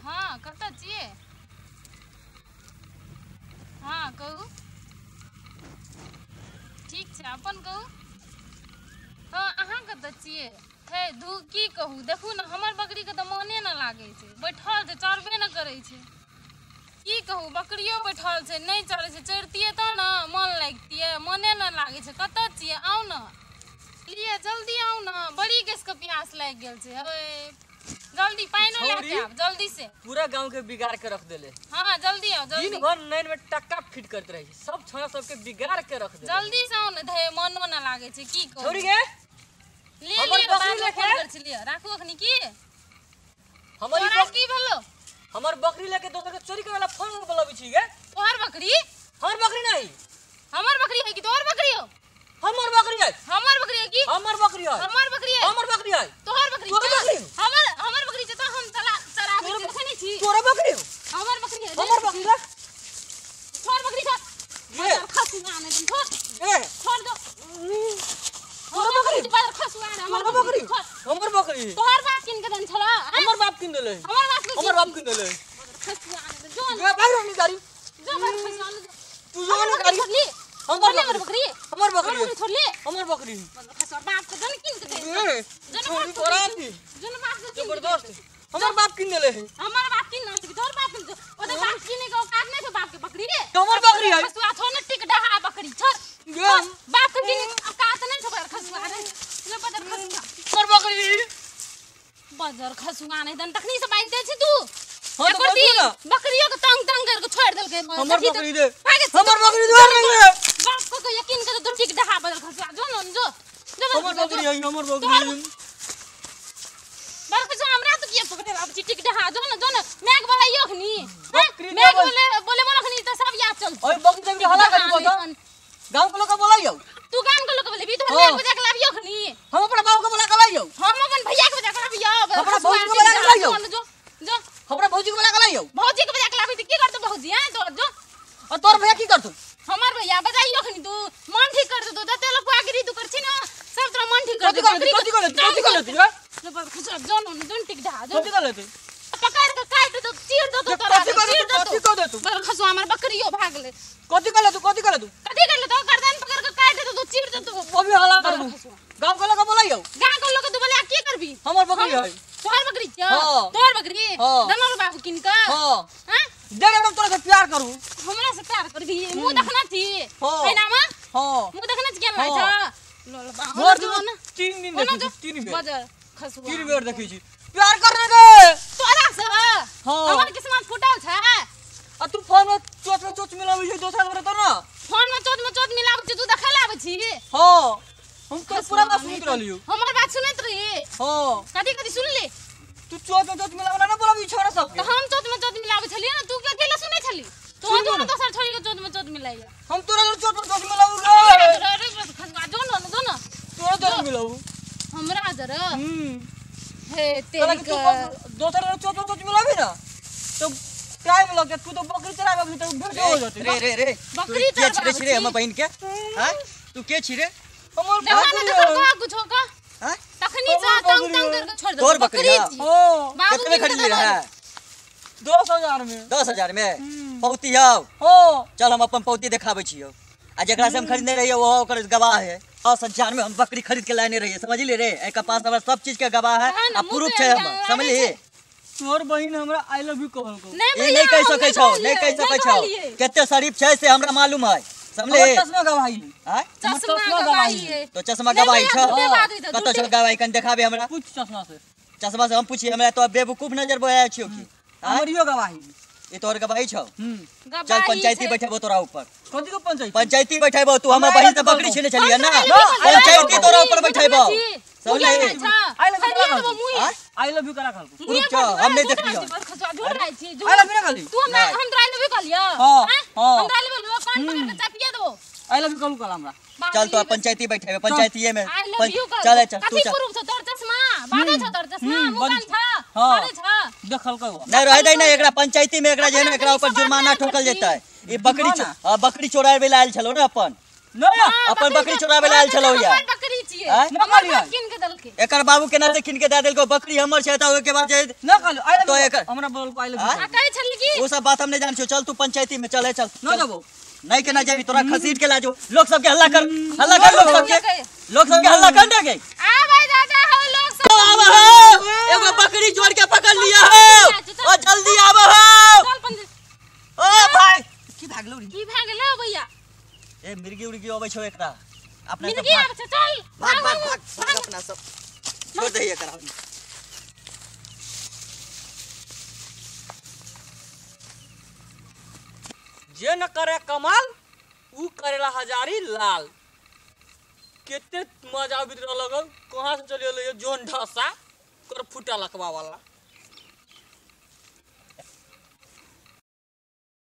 हाँ कतऽ छियै? हाँ कहू। ठीक छै, अपन कहू। हाँ अहाँ कतऽ छियै? हे धू की कहू, देखू ने हमर बकरीके तऽ मोने नहि लागै छै, बैठल छै, चरबे नहि करै छै। की कहू, बकरियो बैठल छै, नहि चरै छै। चरितियै तब ने मन लागितियै, मोने नहि लागै छै। कतऽ छियै? आउ ने, लिअ जल्दी आउ ने, बड़ी गैसके प्यास लागि गेल छै। हे जल्दी पानिओ लए के आब जल्दी से। पूरा गांव के बिगाड़ के रख देले। हाँ जल्दी आओ जल्दी। दिन भर नैन में टक्का फिट करते रहे, सब छोरा सबके बिगाड़ के रख देले। जल्दी से आओ ने, धे मनो न लागे छै, की कहू। छोरी के ले ले, बाद में फोन कर छी, लिअ राखू अखनी। की हमर की भेलो? हमर बकरी लेके दोसर के चोरी करे वाला फोन बोलाबै छी गे। तोहर बकरी? हमर बकरी नहीं। हमर बकरी है कि तोहर बकरी हो? हमर बकरी है। हमर बकरी है की? हमर बकरी है। हमर बकरी है। हमर बकरी है। तोहर बकरी? तोहर बकरी। हमर हमर बकरी छै त हम चला चराबै छी, देखै नै छी। तोहर बकरी हो? हमर बकरी है। हमर बकरी है। तोहर बकरी छ। ये खसुआ नै तुम छोड़। ए छोड़ दो। तोहर बकरी बाहर खसुआ नै। हमर बकरी। हमर बकरी। तोहर बाप किन के देन छला? हमर बाप किन देले। हमर बाप हमर बाप किन देले। खसुआ नै जो। गे बाहर नि गाड़ी। जो बाहर खसुआ नै। तू जो नि गाड़ी। हमर बकरी। हमर बकरी छोड़ ले। हमर बकरी खसुआ बाप के जन किन के दे। जन बाप तोरा दी। जन बाप के जबरदस्त। हमर बाप किन देले है। हमर बाप किन ना तोर बाप किन। ओते बाप किने के औकात नै छौ बाप के बकरी रे। हमर बकरी है। खसुआ छोड़ न, टिक डहा बकरी छोड़। बाप के किने औकात नै छौ खसुआ रे। ले बदर खसुआ। हमर बकरी बजर खसुआ नै दन तखनी से बाजि दे छी तू। हां तो बाजू ना। बकरियो के तंग तंग करके छोड़ देलकै। हमर बकरी दे। हमर बकरी दे रे। बाप को यकीन कर तो ठीक डहा बदल खसुआ जो न जो। हमर बकरी है। हमर बकरी बर खसुआ हमरा तो किया पकड़े आब छी ठीक डहा जो न जो न। मैग बोलाइयो खनी। मैग बोले बोले बोला खनी त सब याद चल। ओए बकरी देख हला कर बता। गांव के लोग के बोलाइयो। तू गांव के लोग के बोलेबी तो मैग बजा के लाबियो खनी। हम अपन बाबू के बोला के लाइयो। हम अपन भैया के बजा के लाबियो। हमरा भौजी के बोला के लाइयो। जो जो हमरा भौजी के बोला के लाइयो। भौजी के बजा के लाबी त की करतौ भौजी? हां तो जो। और तोर भैया की करतौ? हमर भैया बजाइयो खनी। तू मन ठीक कर दे, जते लोग आगरी तू करछि ना सब तोरा मन ठीक कर दे। कथि कर लेती? कथि कर लेती रे? खसुआ जो न जोन टिक डहा जो। कथि कर लेती? पकड़ के काट दो, चीर दो तोरा। कथि कर लेती? कथि कर दे तू? बर खसुआ हमर बकरियो भागले। कथि कर ले तू? कथि कर ले तू? कथि कर ले तो गर्दन पकड़ के काट दे तू, चीर दे तू। अभी हला करबू। गांव के लोग के बोलाइयो। गांव के लोग के तू बोला की करबी? हमर बकरी है। तोहर बकरी छ? तोहर बकरी? दनर बाबू किन के? हां हां देख हम तोरा से प्यार करू। हमरा से प्यार करबी? मुंह देखना छी ऐना में? हां मुंह देखना छी केना लागै छ? लोल बा भर दिन 3 दिन देखै छी। 3 बेर बजर खसुआ 3 बेर देखै छी। प्यार करने के तोरा से? हां हमर किस्मत फूटल छै। आ तू फोन में चोच मिलाबै छी दोसर गोरे तो ना। फोन में चोच मिलाबै छी तू देखै लाबै छी? हां हम तो पूरा बात सुनैत रहलियो। हमर बात सुनैत रही? हां कथि कथि सुनली? तू चोच में चोच मिलावला ना बोलाबी छोरा सब के। त हम चोच में चोच मिलाबै छलियै ना, तू कथि ला सुनै छली? तू जो ना दोसर छोरी के चोच में चोच मिलाइया। हम तोरा चोच में चोच मिलाबू रे। अरे बस खसुआ जो न जो न। तोरा चोच मिलाबू हमरा जरा। हे तेरी के दोसर चोच में चोच मिलाबी ना तो टाइम लग जात। तू तो बकरी चराबी तो भेजो हो जात। रे रे रे बकरी चराबी छी रे हमर बहिन के? हां तू के छी रे? हमर बकरी देखा कुछ होगा हां तखनी से तंग तंग करके छोड़ दे। तोर बकरी है कितने खरीदली रहे? 10000 में। 10000 में पौती हौ? हां चल हम अपन पौती देखाबै छियौ। आ जेकरा से हम खरीदने रहियै ओहो ओकर गवाह है। 10000 में हम बकरी खरीद के लाने रहियै, समझली रे? एकर पास हमरा सब चीज के गवाह है आ प्रूफ छै हमर, समझली? तोर बहिन हमरा I love you कहलको। ई नहीं कहि सकै छौ, नहीं कहि सकै छौ। कते शरीफ छै से हमरा मालूम है, समझली? चश्मा गवाही हां चश्मा गवाही है। तो चश्मा गवाही छौ? कत छौ गवाही? कन देखाबे हमरा। पूछ चश्मा से। चश्मा से हम पूछी? हमरा तो बेवकूफ नजर बोया छियो की? हमर इहो गवाही। ई तोहर गवाही छौ? चल पंचायती बैठेबो तोरा ऊपर। कथि के पंचायती? पंचायती बैठेबो। तू हमर बहिन से बकरी छीने छलियै ना, पंचायती तोरा ऊपर बैठेबो, समझली? I love you करा खालको। प्रूफ छौ, हम नहीं देखलियो। झूठ राइ छी। I love you ना खाली। तू हमरा हम I love you कहलियो? हां हां हम I love you कान पकड़ के चापिए देबो। I love you कहलु कल हमरा। चल तो पंचायती बैठेबे, पंचायतीए में। I love you. चल चल तू कथि चल। प्रूफ छौ तोर चश्मा? बाजै छौ तोर चश्मा? मुंह कान छ? बाजै छ? देखलको नहीं रह दे ना एकरा पंचायती में, एकरा जे ना एकरा ऊपर जुर्माना ठोकल जेतै। ई बकरी हां बकरी चोराबे ला आयल छलो ना अपन। नहीं। हाँ, अपन बकरी चोराबै लए आयल छलौ या। हमर बकरी छियै। आँय? न हमर कहलियै। बाप कीन के देलकै। एकर बाबू केना से कीन के दए देलको बकरी हमर छै, तऽ ओहिके बाद जे न कहलियो I love तो you. एकर हमरा बोल I love आँय? आ कहै छली की ओ सब बात हम नहीं जान छियो, चल तू पंचायती में चल, चल। न चल। जबो। नहीं केना जाबी, तोरा खसीट के ला जो। लोग सबके हल्ला कर, हल्ला कर, लोग सबके, लोग सबके हल्ला कर दे के। आ भाई दादा हो लोग सब। आवा हो, एगो बकरी जोड़ के पकड़ लिया हो, ओ जल्दी आवा हो। चल पंडित। ओ भाई की भागलो रे? की भए गेलै भैया? ए मिर्गी उर्गी अबै छौ एकरा अपना सब। मिर्गी भाग आबै छै, चल। भाग भाग भाग भाग, अपना सब छोड़ दे एकरा। जे न करे कमाल ऊ करेला हजारी लाल। केते मजा आबित रहल, कहाँ से चली अलै जोन ढासा कर फुटा लकवा वाला।